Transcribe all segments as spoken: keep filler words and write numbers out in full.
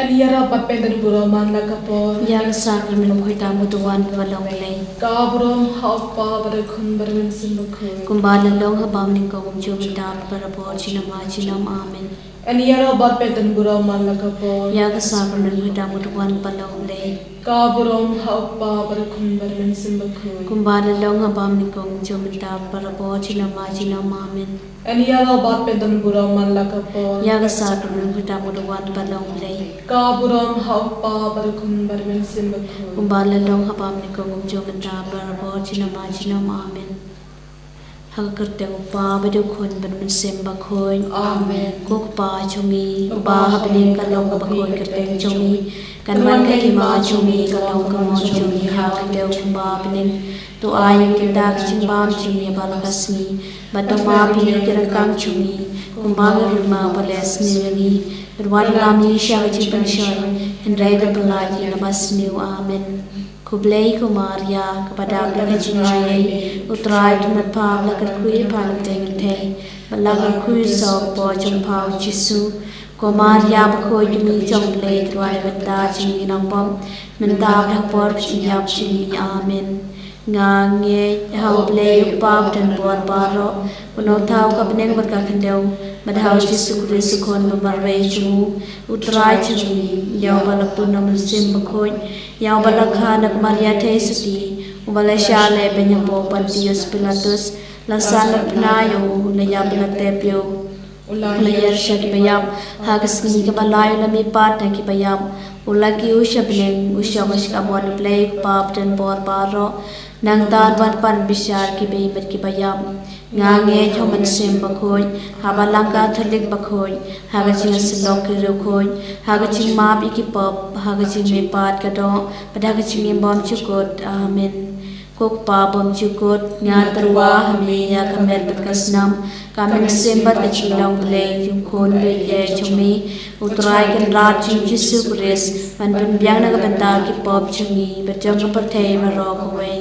Yn ïarap bad pyndonkam burom man la ka por. Ïa ka sakrament bakhuid tam u dang wan ba long Blei. Ka burom ha u Kpa bad ha u Khun bad ha u Mynsiem Bakhuid. Kumba la long ha bym nyngkong, mynta bad barabor, junom junom. Amen. Yn ïarap bad pyndonkam burom man la ka por. Ïa ka sakrament bakhuid tam u dang wan ba long Blei. Ka burom ha u Kpa bad ha u Khun bad ha u Mynsiem Bakhuid. Kumba la long ha bym nyngkong, mynta bad barabor, junom junom. Amen. Yn ïarap bad pyndonkam burom man la ka por. Ïa ka sakrament bakhuid tam u dang wan ba long Blei. Ka burom ha u Kpa bad ha u Khun bad ha u Mynsiem Bakhuid. Kumba la long ha bym nyngkong, mynta bad barabor, junom junom. Amen. Ha ka kyrteng u Kpa bad u Khun bad u Mynsiem Bakhuid. Amen. Ko Kpa jong ngi uba ha bneng, ka long kaba khuid ka kyrteng jong me. Kan wan ka hima jong me, kan long ka mon jong me ha khyndew kumba ha bneng. To ai ïa ngi mynta ka jingbam jong ngi ha baroh ka sngi. Bad to map ïa ngi ki ryngkang jong ngi, kumba ngi ruh ngi map ïa ki ba leh sniew ïa ngi. Bad wat lam ïa ngi sha ka jingpynshoi, hynrei to pyllait ïa ngi na ka bymsniew. Amen. Khublei ko Maria, kaba dap da ka jingaiei, u Trai u don bad pha, la kyrkhu ïa pha na ka bynta ki kynthei, bad la kyrkhu ïa u kpoh jong pha u Jisu. Ko Maria bakhuid, ka Mei jong u Blei, to duwai ïa ngi ki nongbymjukut, mynta bad ha ka por ka jingïap jong ngi. Amen. Nga ngeit ha U Blei U Kpa badonbor baroh, u nongthaw ka bneng bad ka khyndew, bad ha u Jisu Khrist u Khun ba marwei jong u, u Trai jong ngi, ïa uba la pun na u Mynsiem Bakhuid, ïa uba la kha na ka Maria Theisotti, uba la shah lehbeiñ hapoh Pontius Pilatus, la sah na ka bnai, u la ïap bad la tep ïa u. U la ïaryngkhuh sha kiba ïap, ha ka sngi kaba lai u la mihpat na kiba ïap, u la kiew sha bneng, u shong sha ka mon U Blei U Kpa badonbor baroh, nangta un wan pan bishar kiba im bad kiba ïap. Nga ngeit ha u Mynsiem Bakhuid, ha ka Balang Katholik bakhuid, ha ka jingïasyllok ki riewkhuid, ha ka jingmap ïa ki pop, ha ka jingmihpat ka doh, bad ha ka jingim bymjukut. Amen. Ko Kpa bymjukut, nga tyrwa ha me ïa ka met bad ka snam, ka mynsiem bad ka jinglong Blei ïa u Khun baieit jong me, u Trai Kynrad jong ngi u Jisu Khrist, ban pynbiang na ka bynta ki pop jong ngi bad jong ka pyrthei baroh kawei.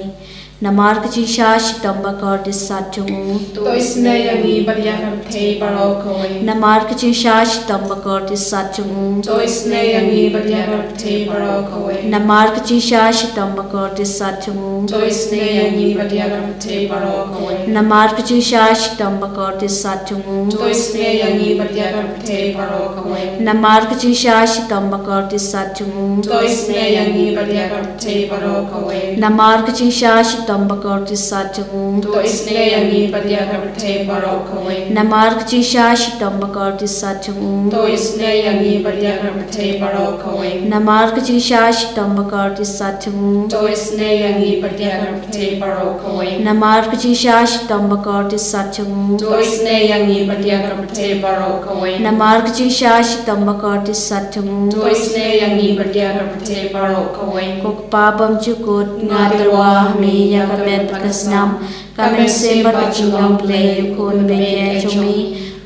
Namar ka jingshah shitom bakordit sat jong u, to isynei ïa ngi bad ïa ka pyrthei baroh kawei. Namar ka jingshah shitom bakordit sat jong u, to isynei ïa ngi bad ïa ka pyrthei baroh kawei. Namar ka jingshah shitom bakordit sat jong u, to isynei ïa ngi bad ïa ka pyrthei baroh kawei. Namar ka jingshah shitom bakordit sat jong u, to isynei ïa ngi bad ïa ka pyrthei baroh kawei. Namar ka jingshah shitom bakordit sat jong u, to isynei ïa ngi bad ïa ka pyrthei baroh kawei. Namar ka jingshah shitom bakordit sat jong u, to isynei ïa ngi bad ïa ka pyrthei baroh kawei. Namar ka jingshah shitom bakordit sat jong u, to isynei ïa ngi bad ïa ka pyrthei baroh kawei. Namar ka jingshah shitom bakordit sat jong u, to isynei ïa ngi bad ïa ka pyrthei baroh kawei. Namar ka jingshah shitom bakordit sat jong u, to isynei ïa ngi bad ïa ka pyrthei baroh kawei. Namar ka jingshah shitom bakordit sat jong u, to isynei ïa ngi bad ïa ka pyrthei baroh kawei. Ko Kpa bymjukut, nga tyrwa ha me ïa ka met bad ka snam, ka mynsiem bad ka jinglong Blei ïa u Khun baieit jong me,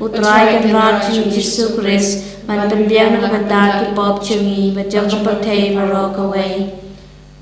u Trai Kynrad jong ngi u Jisu Khrist, ban pynbiang na ka bynta ki pop jong ngi bad jong ka pyrthei baroh kawei.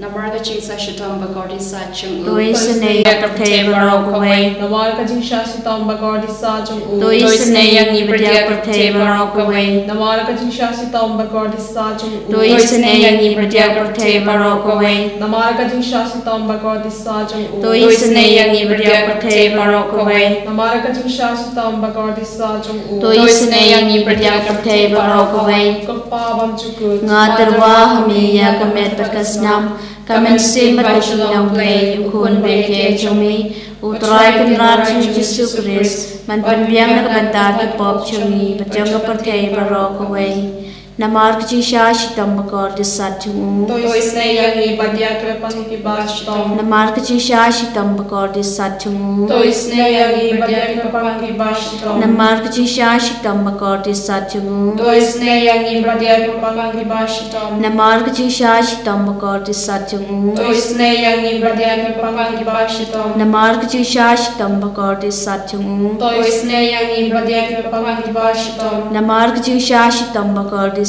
Namar ka jingshah shitom bakordit sat jong u, to isynei ïa ka pyrthei baroh kawei. Namar ka jingshah shitom bakordit sat jong u, to isynei ïa ngi bad ïa ka pyrthei baroh kawei. Namar ka jingshah shitom bakordit sat jong u, to isynei ïa ngi bad ïa ka pyrthei baroh kawei. Namar ka jingshah shitom bakordit sat jong u, to isynei ïa ngi bad ïa ka pyrthei baroh kawei. Namar ka jingshah shitom bakordit sat jong u, to isynei ïa ngi bad ïa ka pyrthei baroh kawei. Ko Kpa bymjukut, nga tyrwa ha me ïa ka met bad ka snam, ka mynsiem bad ka jinglong Blei ïa u Khun baieit jong me, u Trai Kynrad jong ngi u Jisu Khrist, ban pynbiang na ka bynta ki pop jong ngi bad jong ka pyrthei baroh kawei. Namar ka jingshah shitom bakordit sat jong u, to isynei ïa ngi bad ïa ki pangki bashitom. Namar ka jingshah shitom bakordit sat jong u, to isynei ïa ngi bad ïa ki pangki bashitom. Namar ka jingshah shitom bakordit sat jong u, to isynei ïa ngi bad ïa ki pangki bashitom. Namar ka jingshah shitom bakordit sat jong u, to isynei ïa ngi bad ïa ki pangki bashitom. Namar ka jingshah shitom bakordit sat jong u, to isynei ïa ngi bad ïa ki pangki bashitom. Namar ka jingshah shitom bakordit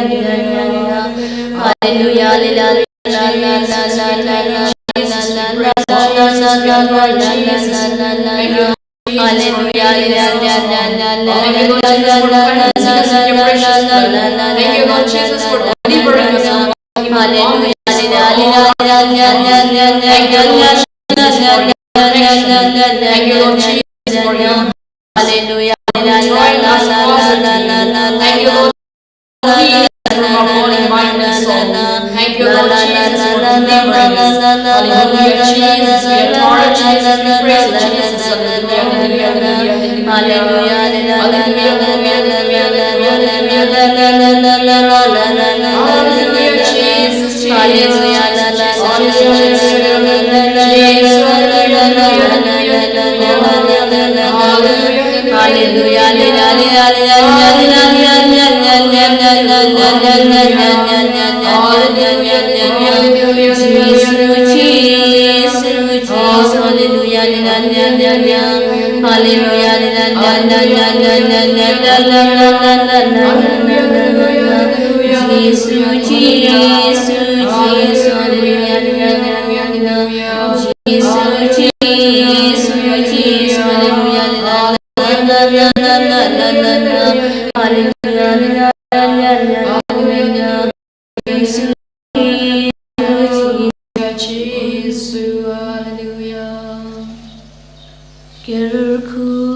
Hallelujah, hallelujah, hallelujah. Thank you, Lord Jesus, for cleansing us with your precious blood. Thank you, Lord Jesus, for delivering us from all evil. Hallelujah, hallelujah, hallelujah. Thank you, Lord Jesus, for your protection. Thank you, Lord Jesus, for your Hallelujah. Drawing us closer to you. Thank you, Lord. Healing us from our body, mind, and soul. Thank you, Lord Jesus, for delivering us. Hallelujah, Jesus. We adore you, Jesus. We praise you, Jesus. Hallelujah, hallelujah, hallelujah, hallelujah. Hallelujah, hallelujah, hallelujah, hallelujah, hallelujah. Hallelujah, Jesus, Jesus. Hallelujah, hallelujah, Jesus, hallelujah, Jesus, hallelujah, hallelujah, hallelujah. Hallelujah, hallelujah, hallelujah, hallelujah. Jesus, Jesus, Jesus, hallelujah, hallelujah, hallelujah. Hallelujah, hallelujah, hallelujah, hallelujah. Jesus, Jesus, Jesus, hallelujah, hallelujah, hallelujah. Jesus, Jesus, Jesus, hallelujah, hallelujah, hallelujah, hallelujah, hallelujah. Jesus, Jesus, hallelujah. Kyrkhu